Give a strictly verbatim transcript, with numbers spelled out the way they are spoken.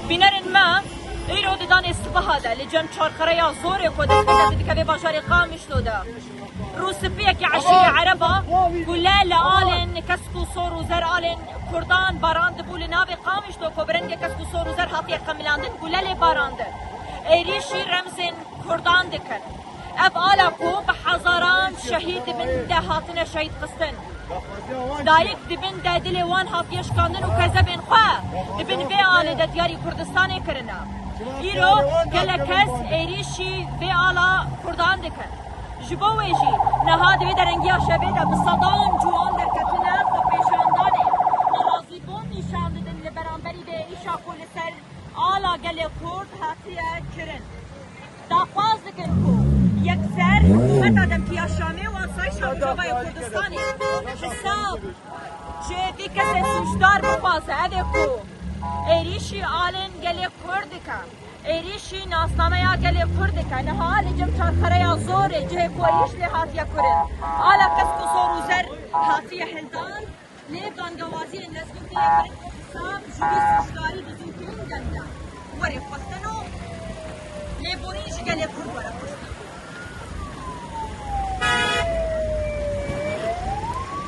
Bînerên me, îro di danê sibeha de li cem çarxereya zorê ku destpêkê dikeve bajarê Qamişlo de, rûspiyekî eşîrê Ereba gule li alên kesk û sor û zer alên Kurdan barandibû li navê Qamişlo ku bi rengê kesk û sor û zer hatiye qemilandin, gule lê barandin. Êrîşî remzên Kurdan dikin. Ev ala ku bi hezaran şehîd di bin de hatine şehîd xistin. Dayik di bin de dilê wan hatiye şikandin û kezebên xwe di bin vê alê de diyarî Kurdistanê kirine. Îro gelek kes êrîşî vê ala Kurdan dikin. Ji bo wê jî niha di vê derengiya şevê de bi sedan ciwan derketine xwepêşandanê nerazîbûn nîşan didin li beramberî vê êrîşa ku li ser ala gelê Kurd hatiye kirin. Daxwaz dikin ku yekser hikûmeta demkî ya Şamê û Asayişa Rojavayê Kurdistanê hesab ji vî kesê sûcdar bixwaze. Ev ê ku êrîşî alên gelê Kurd dike, êrîşî nasnameya gelê Kurd dike. Niha li cem çarxereya zorê cihê ku êrîş lê hatiye kirin, ala kesk û sor û zer hatiye hildan. Lê bangewaziyên lezgîn tê kirin ku hesab ji vî sûcdarî di zûtirîn dem de were xwestin û lêborîn ji gelê Kurd were xwestin.